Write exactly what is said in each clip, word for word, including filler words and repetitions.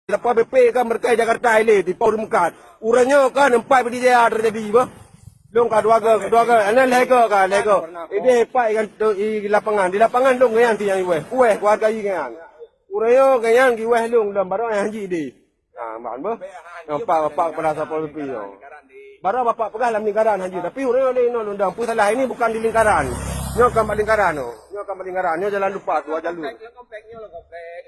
Lapor B P kan mereka Jakarta ile di Pau Meukat. Ureueng nyoe kan empat bidaya terjadi bah. Lôn ka dua ga, dua ga, ana lhèe ga ka, lhèe ga. Ideh empat ikan tu i lapangan. Di lapangan lôn nyan ti nyang iweh. Kuweh keluarga i nyan. Ureueng nyoe nyan giweh lôn lom baroe nyang hanji deh. Ha, mak bah. Nampak bapak kepala Satpol P P nyoe. Baroe bapak peugah lam lingkaran hanji, tapi ureueng laén nyoe lôn dong. Peue salah ini bukan di lingkaran. Nyoe kan bak lingkaran nyoe. Nyoe kan bak lingkaran. Nyoe jalan lupa tu jalur.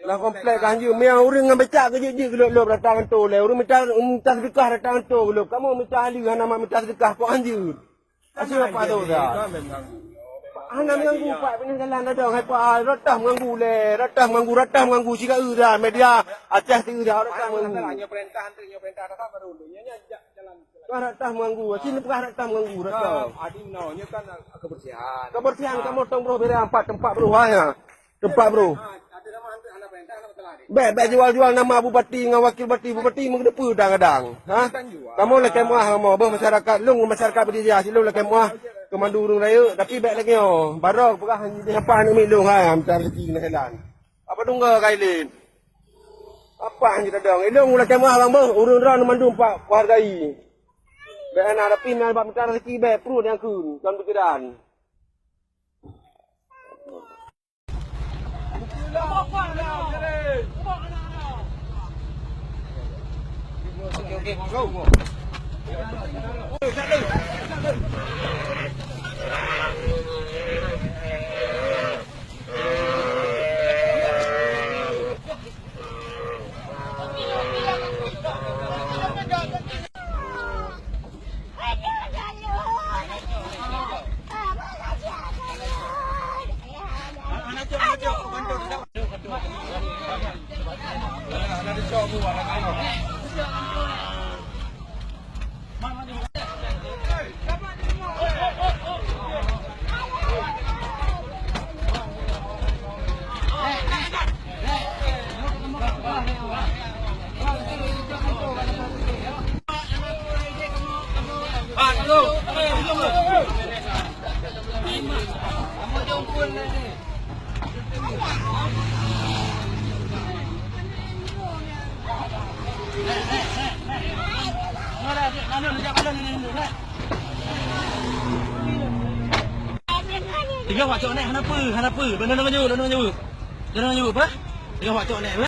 Lah komplek kan hanji. Meunyo ureueng ngon becak keu jeuet-jeuet geulop-lop datang ngon to lé. Ureueng mita, mita sedekah datang ngon to geulop. Kamoe mita haleue hana mak mita sedekah kok hanji. Asyik apa tu dah? Hana mengganggu Pak, pinah jalan dah dong. Hai Pak, rotah mengganggu lé. Rotah mengganggu, rotah mengganggu. Siga eu dah media Aceh tu dah rotah mengganggu. Nyoe perintah, nyoe perintah dah baru dulu. Nyoe nyoe jak jalan. Wah, rotah mengganggu. Sini peugah rotah mengganggu, rotah. Adi no, nyoe kan kebersihan. Kebersihan kamoe tong bro, beda empat tempat bro, ha ya. Tempat bro. Bèk, bèk jual-jual nama bupati ngon wakil bupati. Bupati meugeudeupeue kadang-kadang. Ha? Kamoe lakèe meuah kamoe, beuh masyarakat lôn, masyarakat Pidie Jaya, silôn lakèe meuah keu mandum ureueng rayeuk, tapi bèk lagèe nyoe. Baroe peugah di hapa aneuk miet lôn hai, mita rezeki keuneuk jalan. Apa tungga kai lén? Apa nyang jitadong? Ilôn lakèe meuah bang beuh, ureueng droe mandum pak kuhargai. Bèk hana, tapi na bak mita rezeki bèk pruet nyang kheun, kon pikiran. Tiga wak cok nek, hana peue, hana peue. Beuna nyoe, beuna nyoe. Beuna nyoe, bah. Tiga wak cok nek, bah.